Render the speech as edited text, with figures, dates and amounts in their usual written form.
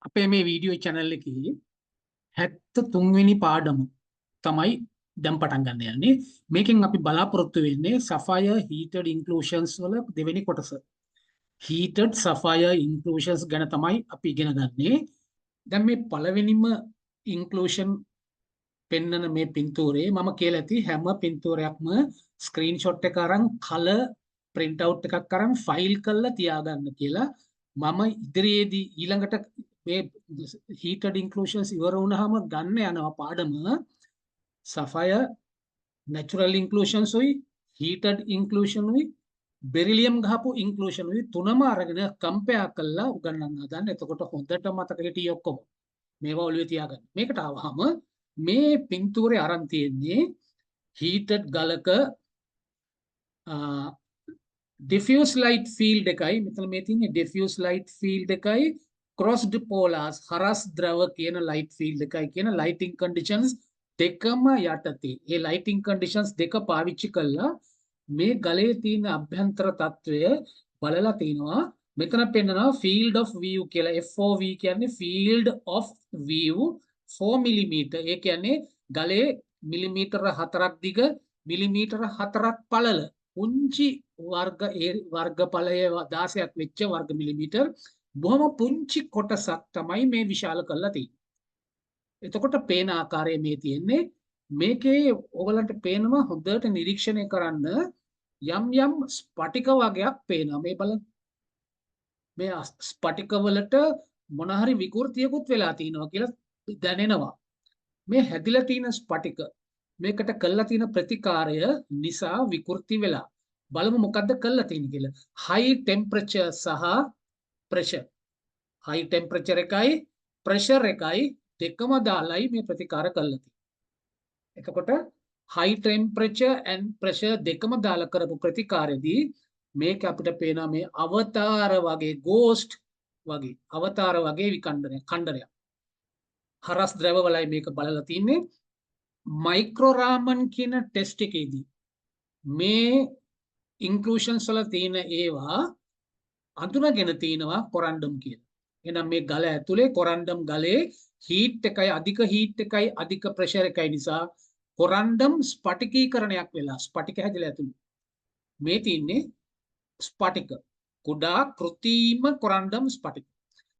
අපේ මේ video channel එකේ 73 වෙනි පාඩම තමයි දැන් පටන් ගන්න යන්නේ. මේකෙන් අපි බලාපොරොත්තු වෙන්නේ සෆයර් හීටඩ් ඉන්ක්ලූෂන්ස් වල දෙවෙනි කොටස. හීටඩ් සෆයර් ඉන්ක්ලූෂන්ස් ගැන තමයි අපි ඉගෙන ගන්නේ. දැන් මේ පළවෙනිම ඉන්ක්ලූෂන් පෙන්නන මේ පින්තූරේ මම කියලා ඇති හැම පින්තූරයක්ම ස්ක්‍රීන්ෂොට් එක අරන් කලර් ප්‍රින්ට් අවුට් එකක් අරන් ෆයිල් කරලා තියාගන්න කියලා. මම ඉදිරියේදී ඊළඟට මේ හීටඩ් ඉන්ක්ලූෂන්ස් ඉවර වුණාම ගන්න යනවා පාඩම සෆයර් නැචරල් ඉන්ක්ලූෂන්ස් උයි හීටඩ් ඉන්ක්ලූෂන් උයි බෙරිලියම් ගහපු ඉන්ක්ලූෂන් උයි තුනම අරගෙන කම්පෙයාර් කරලා උගන්වන්න හදන්න. එතකොට හොඳට මතක හිටියි ඔක්කොම. මේවා ඔළුවේ තියාගන්න. මේකට ආවහම මේ පින්තූරේ අරන් තියෙන්නේ හීටඩ් ගලක ඩිෆියුස් ලයිට් ෆීල්ඩ් එකයි. මෙතන මේ තියෙන්නේ ඩිෆියුස් ලයිට් ෆීල්ඩ් එකයි ක්‍රොස්ඩ් පෝලාස් හරස් ද්‍රව කියන ලයිට් ෆීල්ඩ් එකයි කියන ලයිටිං කන්ඩිෂන්ස් දෙකම යටතේ ඒ ලයිටිං කන්ඩිෂන්ස් දෙක පාවිච්චි කළා මේ ගලේ තියෙන අභ්‍යන්තර තත්වය බලලා තිනවා. මෙතන පෙන්නනවා ෆීල්ඩ් ඔෆ් view කියලා. FOV කියන්නේ ෆීල්ඩ් ඔෆ් view 4 mm. ඒ කියන්නේ ගලේ මිලිමීටර 4ක් දිග, මිලිමීටර 4ක් පළල පුංචි වර්ග, ඒ වර්ගඵලය 16ක් වෙච්ච වර්ග මිලිමීටර් බොහොම පුංචි කොටසක් තමයි මේ විශාල කරලා තියෙන්නේ. එතකොට පේන ආකාරය මේ තියෙන්නේ. මේකේ ඔයගලන්ට පේනවා හොඳට නිරීක්ෂණය කරන්න යම් යම් ස්ෆටික වගයක් පේනවා. මේ බලන්න. මේ ස්ෆටික වලට මොන හරි විකෘතියකුත් වෙලා තිනවා කියලා දැනෙනවා. මේ හැදිලා තියෙන ස්ෆටික මේකට කළා තියෙන ප්‍රතිකාරය නිසා විකෘති වෙලා. බලමු මොකද්ද කළා තියෙන්නේ කියලා. හයි ටෙම්පරේචර් සහ ප්‍රෙෂර්. හයි ටෙම්පරේචර් එකයි ප්‍රෙෂර් එකයි දෙකම දාලයි මේ ප්‍රතිකාර කළා තියෙන්නේ. එතකොට හයි ටෙම්පරේචර් ඇන්ඩ් ප්‍රෙෂර් දෙකම දාලා කරපු ප්‍රතිකාරෙදී මේක අපිට පේනවා මේ අවතාර වගේ, ගෝස්ට් වගේ, අවතාර වගේ විකණ්ඩනයක්, ඛණ්ඩනයක්. හරස් ද්‍රව වලයි මේක බලලා තින්නේ. මයික්‍රෝ රාමන් කියන ටෙස්ට් එකේදී මේ ඉන්ක්ලූෂන්ස් වල තියෙන ඒවා අඳුනගෙන තිනවා කොරන්ඩම් කියලා. එහෙනම් මේ ගල ඇතුලේ කොරන්ඩම් ගලේ හීට් එකයි අධික හීට් එකයි අධික ප්‍රෙෂර් එකයි නිසා කොරන්ඩම් ස්ෆටිකීකරණයක් වෙලා ස්ෆටික හැදිලා ඇතුලේ. මේ තියෙන්නේ ස්ෆටික. කුඩා කෘතිම කොරන්ඩම් ස්ෆටික.